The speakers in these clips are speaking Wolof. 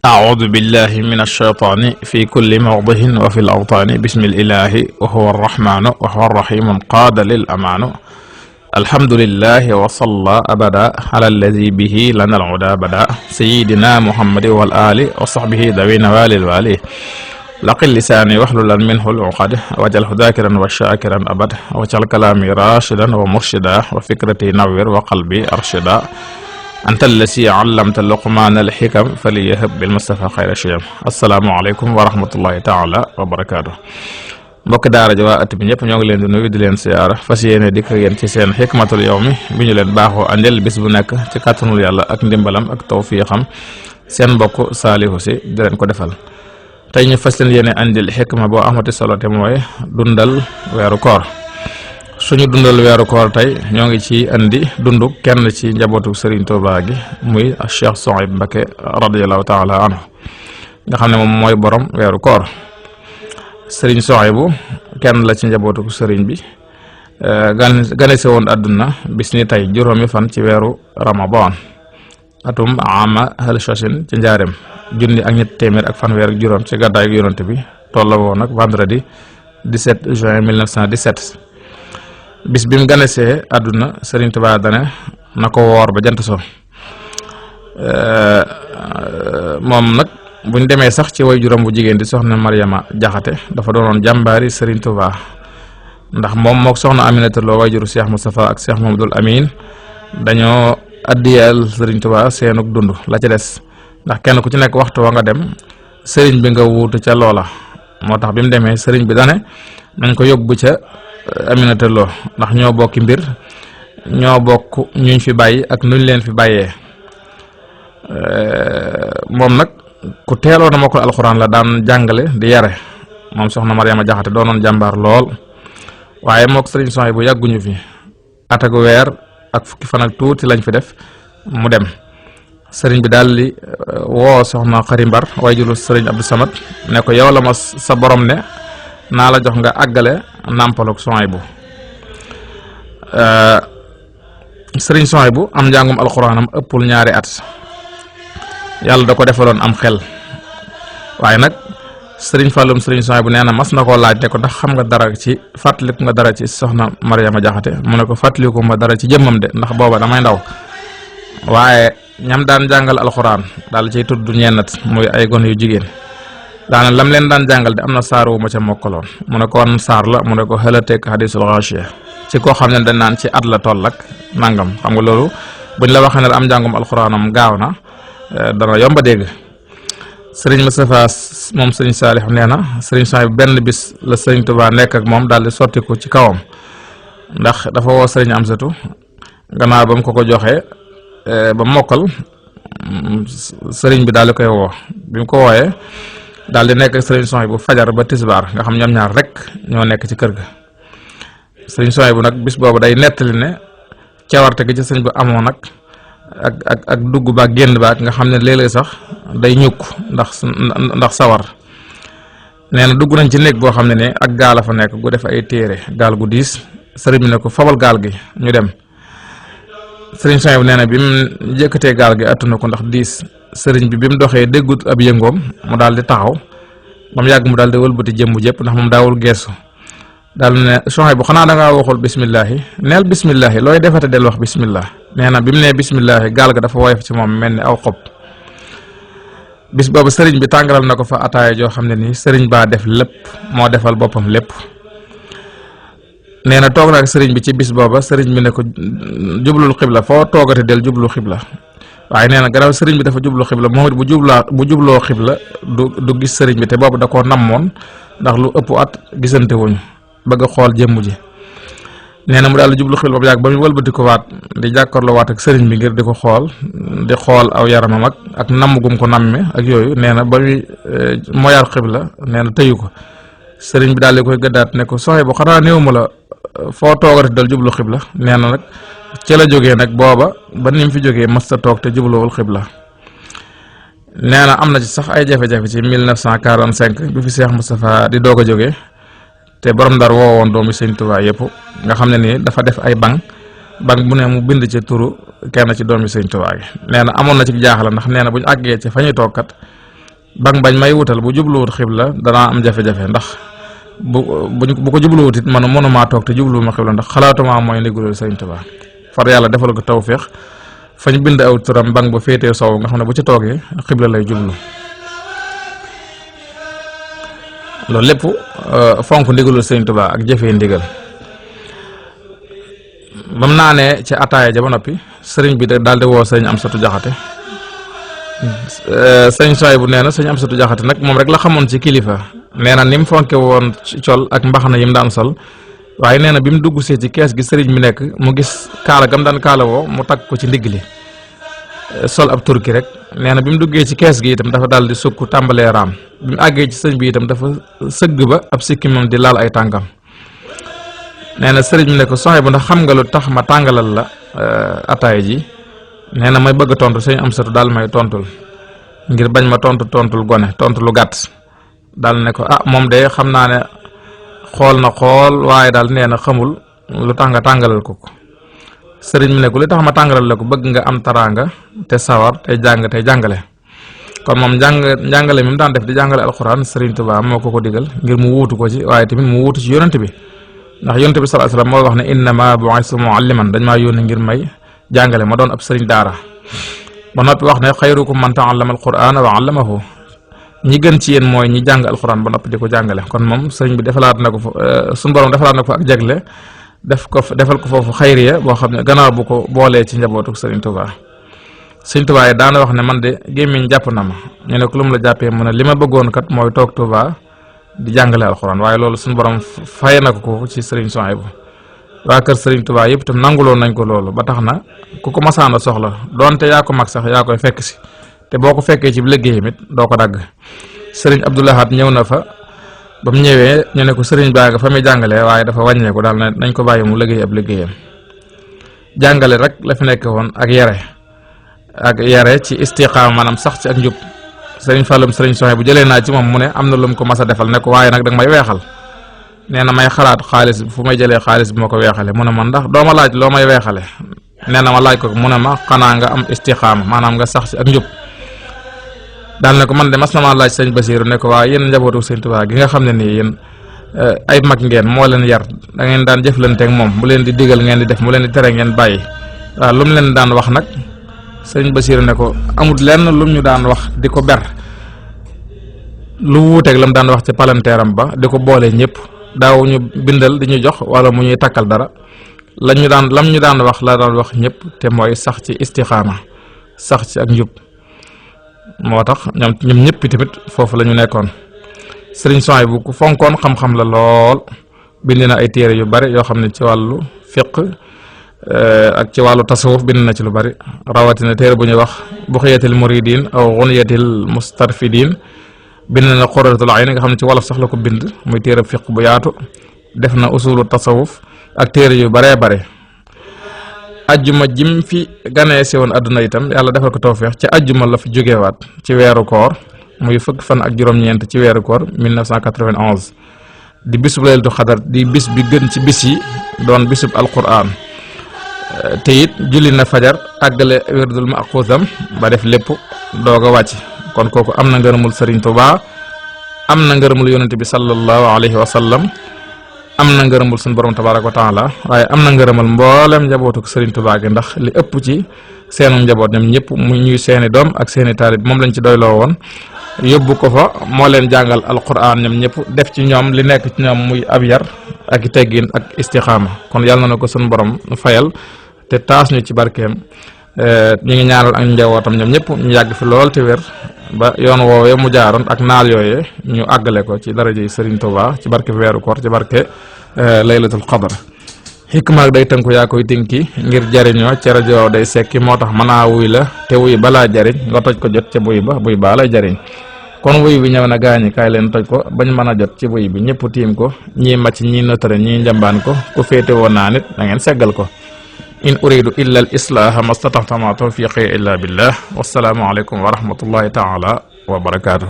أعوذ بالله من الشيطان في كل موضع وفي الأوطان بسم الإله وهو الرحمن وهو الرحيم قاد للأمان الحمد لله وصلى أبدا على الذي به لنا العدا بدا سيدنا محمد والآل وصحبه ذوي نوال الوالي لقل لساني واحلل منه العقد واجعله ذاكرا وشاكرا أبد واجعل كلامي راشدا ومرشدا وفكرتي نوّر وقلبي أرشدا أنت الذي علمت لقمان الحكم فليهب بالمصطفى خير الشيم السلام عليكم ورحمة الله تعالى وبركاته mbokk daara ji waa at bi ñëpp ñoo ngi leen di nuyu di leen siyaara fas yéene dikk yéen ci seen xikmatul yawmi bi ñu leen baaxoo andil bis bu nekk ci kàttanul yàlla ak ndimbalam ak tawfiixam seen mbokk Saalihu Si di leen ko defal tey ñu fas leen yéene andil xikma boo amati solo te mooy dundal weeru koor suñu dundal weeru koor tey ñoo ngi ci andi dundu kenn ci njabootu Serigne Touba gi muy Cheikh Souhaïbou Mbacké radiyallahu taala anhu nga xam ne moom mooy borom weeru koor Serigne Souhaïbou kenn la ci njabootu Serigne bi ganese woon àdduna bis ni tey juróomi fan ci weeru Ramadan atum ama halshashin ci njaareem junni ak ñett téeméer ak fanweer ak juróom ci gàddaay ak yonent bi tolla woon ak vendredi 17 juin 1917 bis bi mu ganesee àdduna Serigne Touba dane na ko woor ba jant so moom nag buñ demee sax ci way juróom bu jigéen di soxna Mariama Jaxate dafa doonoon jàmbaari Serigne Touba ndax moom mook soxna Aminata Lo way juru Cheikh Moustapha ak Cheikh Mamadou Amine dañoo addiyal Serigne Touba seenuk dund la ci des ndax kenn ku ci nekk waxtu wa nga dem Serigne bi nga wuutu ca loola moo tax bi mu demee Serigne bi dane nañ ko yóbbu ca Aminata Lo ndax ñoo bokki mbir ñoo bokk ñuñ fi bàyyi ak nuñ leen fi bàyyee moom nag ku teeloon na ma ko alxuraan la daan jàngale di yare moom soxna Mariama Jaxate doonoon jàmbaar lool waaye mook Serigne Souhaïbou bu yàgguñu fi atagu weer ak fukki fan ak tuuti lañ fi def mu dem Serigne bi daal di woo soxna Xari Mbar way juru Serigne Abdou Samad ne ko yow la ma sa borom ne naa la jox nga àggale nàmpaluk Souhaïbou Serigne Souhaïbou am njàngum alxuraanam ëppul ñaari at yàlla da ko defaloon am xel waaye nag Serigne Fallum Serigne Souhaïbou nee na mas na koo laaj ne ko ndax xam nga dara ci fàttaliku nga dara ci soxna Mariama Jaxate mu ne ko fàttaliku ma dara ci jëmmam de ndax booba damay ndaw waaye ñam daan jàngal alxuraan daal ciy tudd ñennat muy ay gone yu jigéen daana lam leen daan jàngal de am na saar wu ma ca mokkaloon mu ne ko wan saar la mu ne ko xëlateek hadisul ghashiya ci koo xam ne dañ naan ci at la toll ak nangam xam nga loolu buñ la waxee ne am njàngum alxuraanam gaaw na dana yomba dégg Serigne Moustapha moom Serigne Saalih nee na Serigne Souhaïbou benn bis la Serigne Touba nekk ak moom daal di sotti ko ci kawam ndax dafa woo Serigne Amsatu gannaaw ba mu ko joxee ba mokkal Serigne bi daal di koy woo bi mu ko wooyee daal di nekk Serigne Souhaïbou bu fajar ba tisbaar nga xam ñoom ñaar rek ñoo nekk ci kër ga Serigne Souhaïbou bu nag bis boobu day nettali ne cawarte gi ci sëñ bu amoon nag ak dugg ba génn ba nga xam ne léeg-léeg sax day ñukk ndax sawar nee na dugg nañ ci néeg boo xam ne ak gaal a fa nekk gu def ay téere gaal gu diis sëriñ bi ne ko fabal gaal gi ñu dem Serigne Souhaïbou nee na bi mu jëkkatee gaal gi attuna ko ndax diis sëriñ bi mu doxee déggut ab yëngoom mu daal di taxaw ba mu yàgg mu daal di wëlbati jëmmu jëpp ndax moom daawul geesu daal ne Souhaïbou xanaa da ngaa waxul bismillahi neel bismillahi looy defate del wax bismillah nee na bi mu nee bismillahi gaal ga dafa woyof ci moom mel ni aw xob bis boobu sëriñ bi tàngalal na ko fa ataaya joo xam ne nii sëriñ baa def lépp moo defal boppam lépp nee na toog naak sëriñ bi ci bis booba sëriñ bi ne ko jublul xibla foo toogate del jublu xibla waaye nee na gannaaw sëriñ bi dafa jublu xibla moom it bu jubloo xibla du gis sëriñ bi te boobu da koo nammoon ndax lu ëpp at gisante wuñu bëgg a xool jëmm ji nee na mu daal di jublu xibla ba yàgg ba muy wëlbati ko waat di jàkkaarloo waat ak sëriñ bi ngir di ko xool aw yaramam ak namm gum ko namme ak yooyu nee na ba muy moyaar xibla nee na tëyu ko sëriñ bi daal di koy gëddaat ne ko Souhaïbou xanaa néew ma la foo toogati dal jublu xibla nee na nag ca la jógee nag booba ba ni mu fi jógee mës ta toog te jubluwul xibla nee na am na ci sax ay jafe-jafe ci 1945 bi fi Cheikh Moustapha di doog a jógee te borom Ndar woowoon doomi Sëñ Tuubaa yëpp nga xam ne nii dafa def ay bank bu ne mu bind ci turu kenn ci doomi Sëñ Tuubaa gi nee na amoon na ci jaaxle ndax nee na bu ñu àggee ci fa ñuy toog kat bañ may wutal bu jubluwut xibla danaa am jafe-jafe ndax bu ko jubluwut it man mënumaa toog te jubluwuma xibla ndax xalaatuma mooy ndigalul Sëñ Tuubaa far yàlla defal ko tawféex fañ bind aw turam bank ba féetee sow nga xam ne bu ci toogee xibla lay jublu loolu lépp fonk ndigalul Sëñ Tuubaa ak jëfee ndigal bam naanee ci ataaya ja ba noppi sëriñ bi daal di woo sëriñ Amsatu Jaxate sëriñ Suwaybu nee na sëriñ Amsatu Jaxate nag moom rek la xamoon ci kilifa nee na ni mu fonke woon col ak mbaxana yi mu daan sol waaye nee na bi mu dugg see ci kees gi sëriñ mi nekk mu gis kaala gam daan kaala woo mu takk ko ci ndigg li sol ab turki rek nee na bi mu duggee ci kees gi itam dafa daal di sukk tàmbalee raam bi mu àggee ci sëriñ bi itam dafa sëgg ba ab sikkimam di laal ay tànkam nee na sëriñ bi ne ko soxee bu ndax xam nga lu tax ma tàngalal la ataay ji nee na may bëgg a tontu sëñ Amsatu daal may tontul ngir bañ ma tontul gone tontu lu gàtt daal ne ko moom de xam naa ne xool waaye daal nee na xamul lu tax nga tàngalal ko sëriñ bi ne ko li tax ma tàngalal la ko bëgg nga am taraanga te sawar te jàng te jàngale kon moom njàngale mi mu daan def di jàngale alxuraan Sëriñ Tuubaa moo ko digal ngir mu wuutu ko ci waaye tamit mu wuutu ci yonent bi ndax yonent bi sallallahu alayhi wasallam moo wax ne innama bu'istu mu'alliman dañ maa yónni ngir may jàngale ma doon ab sëriñ daara ba noppi wax ne xayrukum man ta'allama al-qur'ana wa 'allamahu ñi gën ci yéen mooy ñi jàng alxuraan ba noppi di ko jàngale kon moom sëriñ bi defalaat na ko suñu borom defalaat na ko ak jagle defal ko foofu xayriya boo xam ne gannaaw bu ko boolee ci njabootu Sëriñ Tuubaa Sëriñ Tuubaa yi daana wax ne man de gémmiñ jàpp na ma ñu ne ko lu mu la jàppee mu ne li ma bëggoon kat mooy toog Tuubaa di jàngale alxuraan waaye loolu suñu borom fay na ko ci Sëriñ Suwaybu waa kër Sëriñ Tuubaa yëpp itam nanguloon nañ ko loolu ba tax na ku ko masaana soxla doonte yaa ko mag sax yaa koy fekk si te boo ko fekkee ci liggéeyam it doo ko dagg Sëriñ Abdou Lahad ñëw na fa ba mu ñëwee ñu ne ko sëriñ baa nga fa muy jàngalee waaye dafa wàññeeku daal ne nañ ko bàyyi mu liggéey ab liggéeyam jàngale rek la fi nekk woon ak yare ci istiqaama maanaam sax ci ak njub sëriñ Fallum sëriñ Suwaybu bu jëlee naa ci moom mu ne am na lu mu ko mas a defal ne ko waaye nag danga may weexal nee na may xalaat xaalis fu may jëlee xaalis bi moo ko weexale mu ne ma ndax doo ma laaj loo may weexale nee na ma laaj ko mu ne ma xanaa nga am istiqaama maanaam nga sax ci ak njub daal ne ko man de mas na maa laaj sëñ Basiiru ne ko waa yéen njabootu Sëñ Tuubaa gi nga xam ne nii yéen ay mag ngeen moo leen yar da ngeen daan jëflanteeg moom mu leen di digal ngeen di def mu leen di tere ngeen bàyyi waaw lu mu leen daan wax nag sëñ Basiiru ne ko amut lenn lu ñu daan wax di ko ber lu wuuteeg la mu daan wax ci palanteeram ba di ko boole ñëpp daaw ñu bindal di ñu jox wala mu ñuy takkal dara lam ñu daan wax la daan wax ñëpp te mooy sax ci istixaama sax ci ak njub moo tax ñoom ñëpp tamit foofu la ñu nekkoon Sëriñ Suwaybu ku fonkoon xam-xam la lool bind na ay téere yu bari yoo xam ne ci wàllu fiq ak ci wàllu tasawuf bind na ci lu bari rawatina téere bu ñuy wax buxiyatil muridin aw xuniyatil mustarfidin bind na Qurratul Ayn nga xam ne ci wolof sax la ko bind muy téere fiq bu yaatu def na usulu tasawuf ak téere yu baree bare ajjuma jim fi ganee si woon adduna itam yàlla defal ko tawfeex ci ajjuma la fi jógewaat ci weeru koor muy fukk fan ak juróom-ñeent ci weeru koor 1991 di bisub laylatul xadar di bis bi gën ci bis yi doon bisub alquran te it julli na fajar àggale wérdul maxuusam ba def lépp doog a wàcc kon kooku am na ngërëmul Sëriñ Tuubaa am na ngërëmul yonente bi sallallahu alayhi wa sallam am na ngërëmul suñu borom tabaaraka wa taala waaye am na ngërëmal mboolem njabootu Sëriñ Tuubaa gi ndax li ëpp ci seenu njaboot ñoom ñëpp mu ñuy seeni doom ak seeni taalib moom lañ ci doyloo woon yóbbu ko fa moo leen jàngal alquran ñoom ñëpp def ci ñoom li nekk ci ñoom muy ab yar ak teggin ak istixaama kon yàlla na ko suñu borom fayal te taas ñu ci barkeem ñu ngi ñaanal ak njabootam ñoom ñëpp ñu yàgg fi lool te wér ba yoon woowee mu jaaroon ak naal yooyee ñu àggale ko ci daraja yi Sëriñ Tuubaa ci barke weeru koor ci barke laylatul qadr xikma day tënku yaa koy tinki ngir jariñoo ci rajo day sekki moo tax mën a wuy la te wuy balaa jariñ nga toj ko jot ca buy baa lay jariñ kon wuy bi ñëw na gaañi kaay leen toj ko bañ mën a jot ci buy bi ñëpp tiim ko ñii màcc ñii notare ñii njambaan ko ku féete woon naa nit da ngeen seggal ko in uridu illa al islaha mastata'tu ma tawfiqi illa billah wassalaamu alaykum wa rahmatullahi taala wa barakatuh.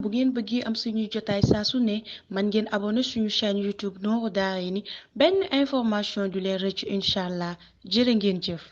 bu ngeen bëggee am suñuy jotaay saa su ne man ngeen abonné suñu chaîne YouTube Nourou Darayni benn information du leen rëcc incha allah jërë ngeen jëf.